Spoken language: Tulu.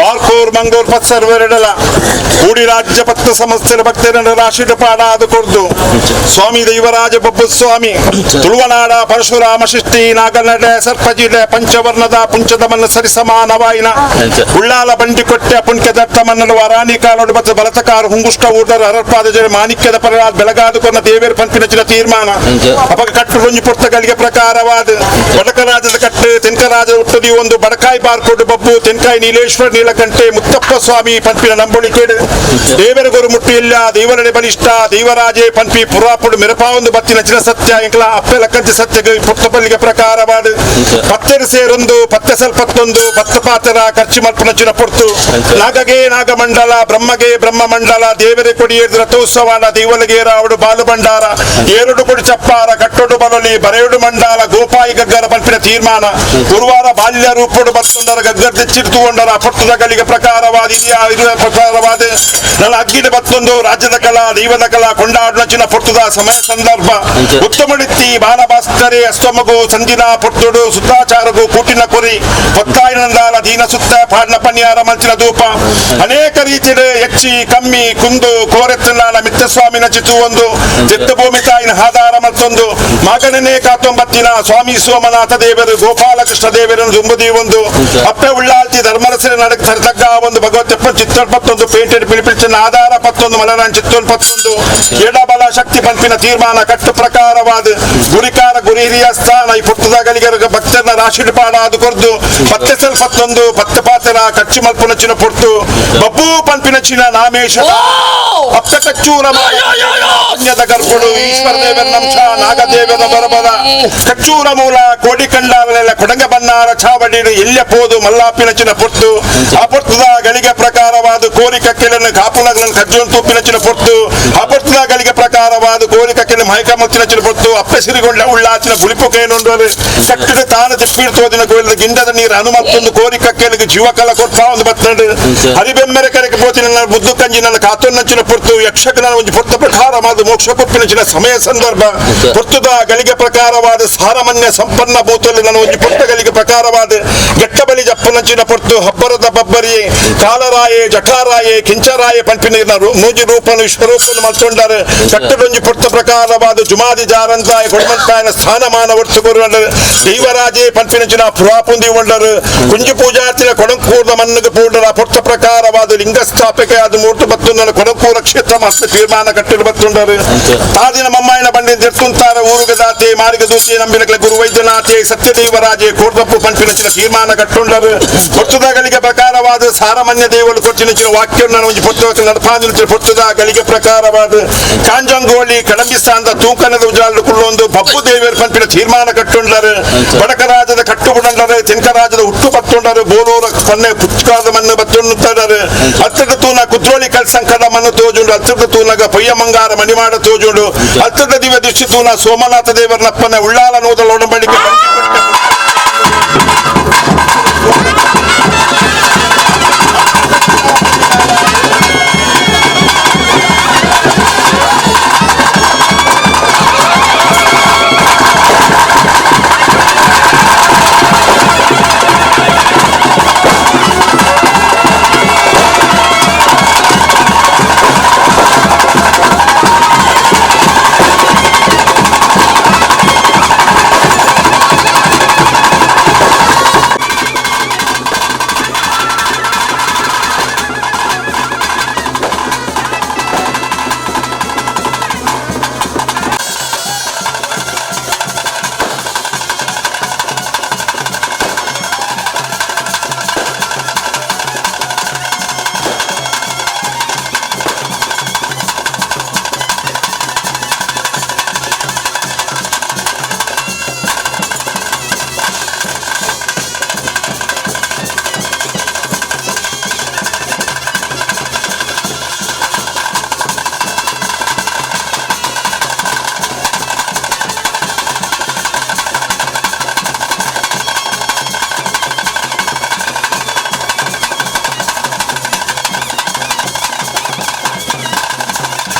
Barkur Mangalore ಪತ್ಸರ್ವರೆಡಲ ಕೂಡಿ ರಾಜ್ಯ ಪತ್ತ ಸಮಸ್ತರ ಭಕ್ತರನ್ನು ರಾಶಿಡು ಪಾಡಾದ ಕೊರ್ದು ಸ್ವಾಮಿ ದೈವರಾಜ ಬಬ್ಬು ಸ್ವಾಮಿ ತುಳುವನಾಡ ಪರಶುರಾಮ ಶಿಷ್ಟಿ ನಾಗನಡೆ ಸರ್ಪಜಿಡೆ ಪಂಚವರ್ಣದ ಪುಂಚದ ಮನ್ನ ಸರಿಸಮಾನವಾಯಿನ ಉಳ್ಳಾಲ ಬಂಡಿಕೊಟ್ಟೆ ಪುಣ್ಯ ದತ್ತ ಮನ್ನಡು ವರಾಣಿ ಕಾಲೋಡು ಮತ್ತು ಬಲತಕಾರ ಹುಂಗುಷ್ಟ ಊಟರ ಹರಪಾದ ಜಡೆ ಮಾಣಿಕ್ಯದ ಪರ ಬೆಳಗಾದು ಕೊನ್ನ ದೇವೇರ್ ಪಂಪಿನ ಚಿರ ತೀರ್ಮಾನ ಅಪಗ ಕಟ್ಟು ರೊಂಜಿ ಪುರ್ತಗಳಿಗೆ ಪ್ರಕಾರವಾದ ಬಡಕರಾಜದ ಕಟ್ಟು ತೆನ್ಕರಾಜ ಹುಟ್ಟದಿ ಒಂದು ಬಡಕಾಯಿ ಬಾರ್ಕೋಡು ಬಬ್ಬು ತೆನ್ಕಾಯಿ ನೀಲೇಶ್ವರ ನೀಲಕಂಠೆ ಮುತ್ತಪ್ಪ ಸ್ವಾಮಿ ಪಂಪಿನ ನಂಬೊಳಿಕೇಡು ದೇವರ ಗುರು ಮುಟ್ಟು ಇಲ್ಲ ದೇವರಡೆ ಬಲಿಷ್ಠ ದೇವರಾಜೇ ಪಂಪಿ ಪುರಾಪುಡು ಮೆರಪಾವೊಂದು ಬತ್ತಿನ ಚಿರ ಸತ್ಯ ಎಂಕಲ ಅಪ್ಪೆ ಲಕ್ಕಂಚ ಸತ್ಯಗೆ ಪುರ್ತಪಲ್ಲಿಗೆ ಪ್ರಕಾರವಾದ ಪತ್ತೆರು ಸೇರೊಂದು ಪತ್ತೆ ಸಲ್ಪತ್ತೊಂದು ಪತ್ತ ಪಾತ್ರ ಖರ್ಚು ಮಲ್ಪನ ಚಿನ ಪೊರ್ತು ನಾಗಗೆ ನಾಗಮಂಡಲ ಬ್ರಹ್ಮಗೆ ಬ್ರಹ್ಮಮಂಡಲ ದೇವರೇ ಕೊಡಿ ರಥೋತ್ಸವಾನ ದೇವಲಗೆ ರಾವಡು ಬಾಲು ಭಂಡಾರ ಏರುಡು ಕೊಡಿ ಚಪ್ಪಾರ ಕಟ್ಟೊಡು ಬಲೊಲಿ ಬರೆಯುಡು ಮಂಡಲ ಗೋಪಾಯಿ ಗಗ್ಗರ ಪಲ್ಪಿನ ತೀರ್ಮಾನ ಗುರುವಾರ ಬಾಲ್ಯ ರೂಪಡು ಬತ್ತೊಂದರ ಗಗ್ಗರ್ ತೆಚ್ಚಿರ್ತುಕೊಂಡರ ಪೊರ್ತದ ಗಲಿಗೆ ಪ್ರಕಾರವಾದ ಇರುವ ಪ್ರಕಾರವಾದ ನನ್ನ ಅಗ್ಗಿದ ಬತ್ತೊಂದು ರಾಜ್ಯದ ಕಲಾ ದೈವದ ಕಲಾ ಕೊಂಡಾಡುನ ಚಿನ್ನ ಪೊರ್ತುದ ಸಮಯ ಸಂದರ್ಭ ಉತ್ತಮಡಿತ್ತಿ ಬಾಲಭಾಸ್ಕರೆ ಅಸ್ತಮಗು ಸಂಜಿನ ಪೊರ್ತುಡು ಸುತ್ತಾಚಾರಗು ಕೂಟಿನ ಕೊರಿ ಪೊತ್ತಾಯಿನಂದಾಲ ದೀನ ಸುತ್ತ ಪಾಡ್ನ ಪನ್ಯಾರ ಮಂಚಿನ ಧೂಪ ಅನೇಕ ರೀತಿಯ ಎಚ್ಚಿ ಕಮ್ಮಿ ಕುಂದು ಕೋರೆತ್ತನಾಲ ಮಿತ್ತಸ್ವಾಮಿನ ಚಿತು ಒಂದು ಭೂಮಿ ತಾಯಿನ ಆಧಾರ ಮತ್ತೊಂದು ಮಗನನೇ ಕಾತೊಂಬತ್ತಿನ ಸ್ವಾಮಿ ಸೋಮನಾಥ ದೇವರು ಗೋಪಾಲಕೃಷ್ಣ ದೇವರನ್ನು ದುಂಬುದಿ ಒಂದು ಅಪ್ಪೆ ಉಳ್ಳಾಲ್ತಿ ಧರ್ಮರಸರ ನಡಕ ತಗ್ಗ ಒಂದು ಭಗವತ್ತೆಪ್ಪ ಚಿತ್ತೊಂದು ಪೇಂಟೆಡ್ ಪಿಳಿಪಿಳಿಚಿನ ಆಧಾರ ಪತ್ತೊಂದು ಮಲರಾನ್ ಚಿತ್ತೊಂದು ಪತ್ತೊಂದು ಎಡಬಲ ಶಕ್ತಿ ಪಂಪಿನ ತೀರ್ಮಾನ ಕಟ್ಟು ಪ್ರಕಾರವಾದ ಗುರಿಕಾರ ಗುರಿ ಹಿರಿಯ ಸ್ಥಾನ ಈ ಪುಟ್ಟದ ಗಲಿಗರ ಭಕ್ತರನ್ನ ರಾಶಿ ಪಾಡ ಅದು ಕೊರ್ದು ಪತ್ತೆ ಸಲ್ ಪತ್ತೊಂದು ಪತ್ತೆ ಪಾತ್ರ ಕಚ್ಚು ಮಲ್ಪುನ ಚಿನ ಪೊರ್ತು ಬಬ್ಬು ಪಂಪಿನ ಚಿನ ನಾಮೇಶ ಅಪ್ಪ ಕಚ್ಚೂರ ಪುಣ್ಯದ ಗರ್ಭುಡು ಈಶ್ವರ ದೇವರ ನಂಶ ನಾಗದೇವರ ಬರಬರ ಕಚ್ಚೂರ ಮೂಲ ಕೋಡಿ ಕಂಡಾರಲೆಲ್ಲ ಕೊಡಂಗ ಬನ್ನಾರ ಚಾವಡಿಡು ಎಲ್ಯ ಪೋದು ಮಲ್ಲಾಪಿನ ಚಿನ ಪೊರ್ತು ಆ ಪೊರ್ತದ ಗಳಿಗೆ ಪ್ರಕಾರವಾದ ಕೋರಿ ಕಕ್ಕೆಲನ್ನು ಕಾಪುಲಗಳನ್ನು ಕಜ್ಜೋನ್ ತೂಪಿನ ಚಿನ ಪೊರ್ತು ಆ ಪೊರ್ತದ ಗಳಿಗೆ ಪ್ರಕಾರವಾದ ಕೋರಿ ಕಕ್ಕೆಲ ಮೈಕ ಮತ್ತಿನ ಚಿನ ಪೊರ್ತು ಅಪ್ಪೆ ಸಿರಿಗೊಂಡ ಉಳ್ಳಾಚಿನ ಬುಳಿಪು ಕೈನುಂಡು ಕಟ್ಟಿದ ತಾನ ತಿಪ್ಪೀರ್ತೋದಿನ ಕೋಯಿಲದ ಗಿಂಡದ ನೀರು ಹನುಮತ್ತೊಂದು ಕೋರಿ ಕಕ್ಕೆಲಿಗೆ ಜೀವಕಲ ಕೊರ್ಪ ಒಂದು ಬತ್ತಂಡು ಹರಿಬೆಮ್ಮೆರೆ ಕರೆಗೆ ಪೋತಿ ನನ್ನ ಬುದ್ದು ಕಂಜಿ ನನ್ನ ಕಾತೊನ್ನಂಚಿನ ಪೊರ್ತು ಯಕ್ಷಗನ ಒಂದು ಪೊರ್ತ ಪ್ರಕಾರ ಮಾದು ಮೋಕ್ಷ ಕೊಪ್ಪಿನ ಸಮಯ ಸಂದರ್ಭ ಪೊರ್ತುದ ಗಳಿಗೆ ಪ್ರಕಾರವಾದ ಸಾರಮಾನ್ಯ ಸಂಪನ್ನ ಬೋತಲ್ಲಿ ನನ್ನ ಒಂದು ಪೊರ್ತ ಗಳಿಗೆ ಪ್ರಕಾರವಾದ ಗೆಟ್ಟಬಲಿ ಜಪ್ಪನಂಚಿನ ಪೊರ್ತು ಹಬ್ಬರದ ಬಬ್ಬರಿ ಕಾಲರಾಯೆ ಜಠಾರಾಯೆ ಕಿಂಚರಾಯೆ ಪಂಪಿನ ಮೂಜಿ ರೂಪನು ವಿಶ್ವರೂಪನು ಮಲ್ತೊಂಡರು ಕಟ್ಟಡೊಂಜಿ ಪೊರ್ತ ಪ್ರಕಾರವಾದ ಜುಮಾದಿ ಜಾರಂತಾಯ ಕೊಡಮಂತಾಯನ ಸ್ಥಾನಮಾನ ಒಟ್ಟು ಕೊರುವಂಡರು ದೈವರಾಜೇ ಪಂಪಿನಂಚಿನ ಪುರಾಪುಂದಿ ಒಂಡರು ಕುಂಜು ಪೂಜಾರ್ತಿನ ಕೊಡಂಕೂರ್ದ ಮನ್ನುಗೆ ಪೂಂಡರ ಪೊರ್ತ ಪ್ರಕಾರವಾದ ಲಿಂಗ ಸ್ಥಾಪಕ ಅದು ಮೂರ್ತು ಬತ್ತುಂಡರ ಕೊಡಂಕೂರ ಕ್ಷೇತ್ರ ಮಸ್ತ್ ತೀರ್ಮಾನ ಕಟ್ಟಿರು ಬತ್ತುಂಡರು ತಾದಿನ ಮಮ್ಮಾಯಿನ ಬಂಡಿ ತಿರ್ತುಂತಾರ ಊರುಗ ದಾತೆ ಮಾರಿಗ ದೂತಿ ನಂಬಿನಕ್ಲೆ ಗುರು ವೈದ್ಯನಾಥೆ ಸತ್ಯದೇವರಾಜೇ ಕೋರ್ದಪ್ಪು ಪಂಪಿನಂಚಿನ ತೀರ್ಮಾನ ಕಟ್ಟುಂಡರು ಪೊರ್ತುದ ಗಳಿಗೆ ಪ್ರಕಾರವಾದ ಸಾರಮಾನ್ಯ ದೇವರು ಕೊಟ್ಟಿನ ವಾಕ್ಯ ಒಂಜಿ ಪೊರ್ತು ನಡಪಾದಿನ ಪೊರ್ತುದ ಗಳಿಗೆ ಪ್ರಕಾರವಾದ ಕಾಂಜಂಗೋಳಿ ಕಡಂಬಿಸ್ತಾನದ ತೂಕನದ ಉಜಾಲು ಕುಳ್ಳೊಂದು ಬಬ್ಬು ದೇವರು ಪಂಪಿನ ತೀರ್ಮಾನ ಕಟ್ಟುಂಡರು ಬಡಕರಾಜದ ಕಟ್ಟು ಬುಡಂಡರು ತಿನ್ಕರಾಜದ ಹುಟ್ಟು ಪತ್ತುಂಡರು ಬೋಲೂರ ಪನ್ನೆ ಪುಚ್ಕಾದ ಮಣ್ಣು ಬತ್ತುಂಡರು ಹತ್ತದ ತೂನ ಕುದ್ರೋಳಿ ಕಲ್ಸಂಕದ ಮಣ್ಣು ತೋಜುಂಡು ಹತ್ತದ ತೂನಗ ಪೊಯ್ಯ ಮಂಗಾರ ಮಣಿಮಾಡ ತೋಜುಂಡು ಹತ್ತದ ದಿವ್ಯ ದೃಷ್ಟಿ ತೂನ ಸೋಮನಾಥ ದೇವರನಪ್ಪನ ಉಳ್ಳಾಲ ನೂದಲ ಒಡಂಬಡಿಕೆ.